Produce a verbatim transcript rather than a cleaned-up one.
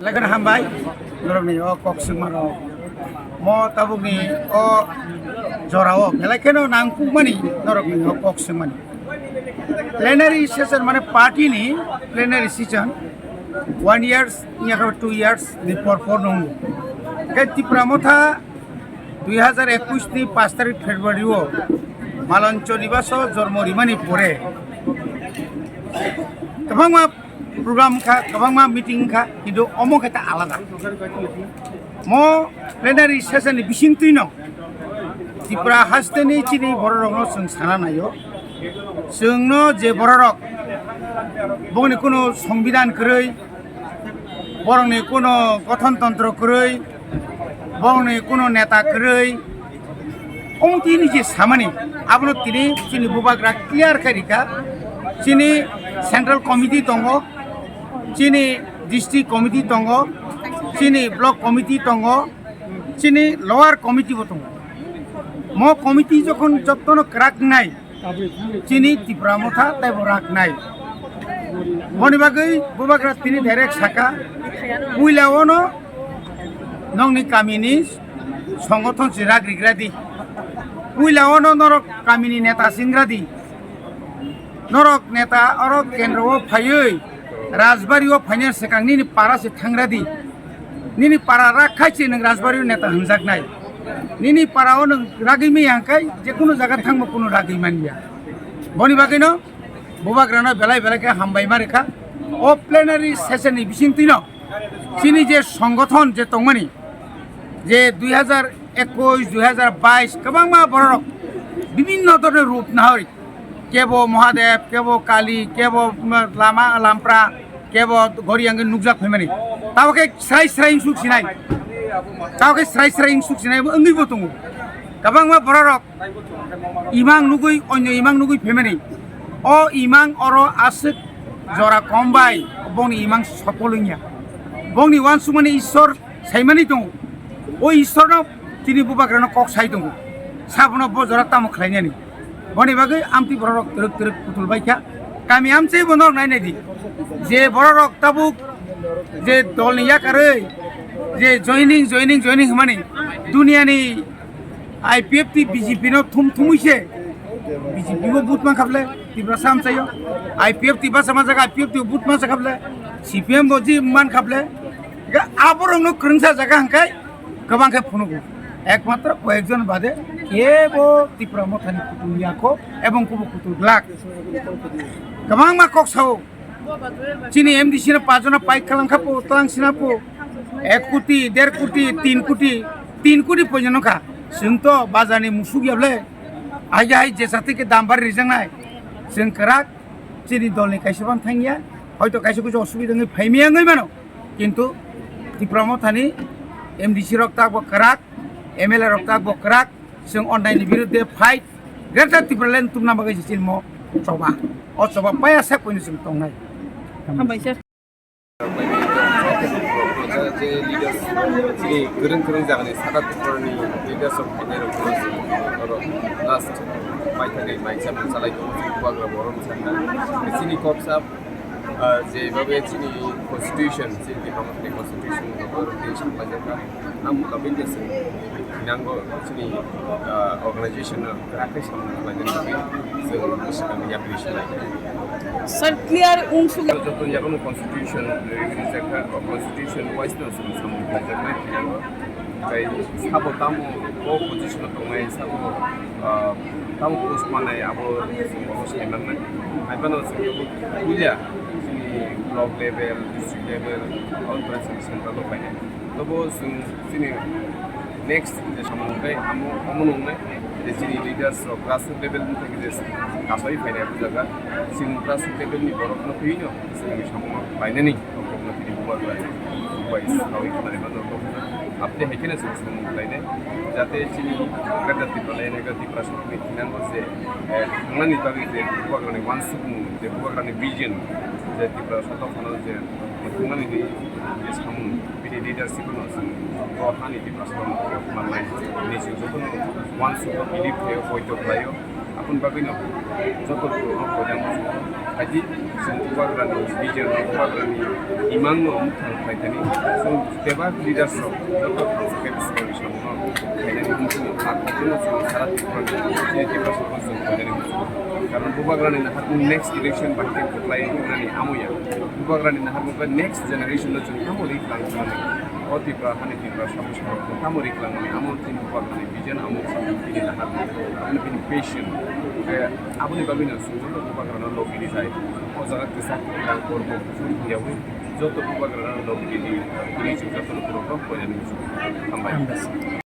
Belai kheno hambai, norokni o kok swngmarok. Mo tabukni o jorao belai kheno nangkukmani norokni o kok swngmani. Plenary session mane party ni plenary session one years, ya khe two years ni por por nung. Khe Tipra Motha dui hajar ekush ni pash tarik February o Maloncho Nibaso jormo rimani pore kwbangma program kha, kwbangma meeting kha, kintu omo khe ta alada. Mo plenary session ni bisingtwi no Tripura haste ni chini borok rok no chwng sana naio. Chwng no je borok rok bongni kuno songbidan kwrwi, borokni kuno gothon tontro kwrwi, borokni kuno neta kwrwi, omo tini je samani, abono tini chini bubagra clear khe rikha. Chini central committee tongo, chini district committee tongo, chini block committee tongo, chini lower committee bo tongo. Mo committee jokhon jottono kwrak nai, chini Tipra Motha tei bo rak nai. Boni bagwi bubagra tini direct saka, puila ono nongni kamini songothon si rak rigra di, puila ono norok kamini neta singra di, norok neta oro kendro o phaiwi Rajbari o phaina swkang nini para se thangra di. Nini para rak khai se nwng Rajbari o neta hwnjaknai. Nini para o nwng ragwi maya hwnkhe je kunu jaga thangma kunu ragwi manya. Boni bagwino bubagrano belai belai khe hambai ma rikha. O plenary session ni bisingtwino chini je songothon je tongmani, je dui hajar ekush, dui hajar bais kwbangma borok bibinno dhoroner rup nahoi, kebo Mahadev, kebo Kali, kebo, mm, lama lampra, kebo gori angwi nukjak phaimani. Tabo khe srai srai wngsuk sinai. Tabo khe srai srai wngsuk sinai wngwi bo tongo. Kwbangma borok rok imang nugwi, onyo imang nugwi phaimani. O imang oro aswk jora kom bai bongni imang sopol wngya. Bongni uansukmani Ishwar saimani tongo. O Ishwarno tini bubagrano kok sai tongo. Sabono bo jora tamo khlainani. Boni bagwi amtwi bororok twrwk twrwk kutul baikha. Kami amchai bo norok nainai di. Je bororok tabuk je dolni yakarwi je joining, joining, joining hwnmani duniani I P F T B J P no thum thumwi se B J P bo vote man khaple. Tiprasa amchaio, I P F T basa manjak, I P F T but manjak khaple, C P M bo ji man khaple, ga aborokno kwrwngsa jaga hwnkhe kwbang khe phunugo, ekmatro koyekjon bade kebo Tipra Mothani kutung yakho ebong kubo kutung glak. Kwbangma kok sao, chini M D C no pajona pai khalang khapo, tlang sinapo, ek koti, der koti, tin koti, tin koti pojono kha. Chwng to bajarni musuk yable, Aija hai jesa twi khe dam bari rijaknai. Chwng kwrak, chini dolni kaisa phano thangya. Hoito kaisa kuchu osubida wngwi phaimaya wngwi mano. Kintu Tipra Mothani M D C rok tak bo kwrak, M L A rok tak bo kwrak. Chwng onnaini birudde fight. Greater Tipraland tubuna bagwi se chini mo choba. O choba paya sak koino chwng tongnai. Hambai sir. Je leaders, chini kwrwng kwrwng jagani saka Tripurani leaders rok phainai rok phano chwng oro last paithakni maisa mwchalai tongo chini bubagra borok bwsakha. Chini kok sa, ah, je babe chini constitution, chini Tipra Mothani constitution rok tei saklaijak kha. Ang mukabin khe se nango chini, ah, organization no kwrak khe samung khlaina bagwi chwng bwswk yapri sinai. Sir, clear wngsuk. Joto yago no constitution release kha, o constitution wise no chwng samung khlaijaknai phiya. Tei sabo tamo o position o tongnai, sabo, ah, tamo post manai abo chwng bo sai mannai. Hai phano chwng puila chini block level, district level, all branch central o painai. Tobo chwng chini next je samung tei amo, omo nungnai je chini leaders rok grassroots level ni theke je kasai phainai o jaga, chini grassroots level ni borok no twi no chini samung no painani rok no tini bubagra bai sawi khnai mano rok no. Abte hai kheno chwng samung khlainai jate chini Greater Tipraland, Greater Tiprasa ni thinango je, eh, thangnani bagwi je bubagra ni uansukmung, je bubagra ni vision, je Tiprasa dophano je thangnani je samung. Bini leadership no chwng o hani Tiprasa no mannai. Bini chwng jotono uansukgo, believe khlaio, poito khlaio. Aboni bagwino joto borokno poito khlaidi, Chwng Bubagrani vision, Bubagrani imangno mwthang khlai thani, chwng bebak leaders rok joto thangsa khe bwskango samung khainani wngkha. Ar bikheno chwng sara Tripura ni chini Tiprasa rokno chwng khainani wngkha. Karon Bubagrani naharmung next election bai khe kwplai wngnani amo ya. Bubagrani naharmung khe next generation no chwng tamo ri tlang thani. O Tipra hani Tipra sabo sabo tamo ri tlang mani amo chini Bubagrani vision amo chini nahar amo bini passion. Khe aboni bagwi no chwng joto Bubagrano logi rijai. O jaga kwchak kwchak borok bo kuchuk wngyawi joto Bubagrano logi rijai. Tini chwng jotono borok rok poilani muchungo. Hambai.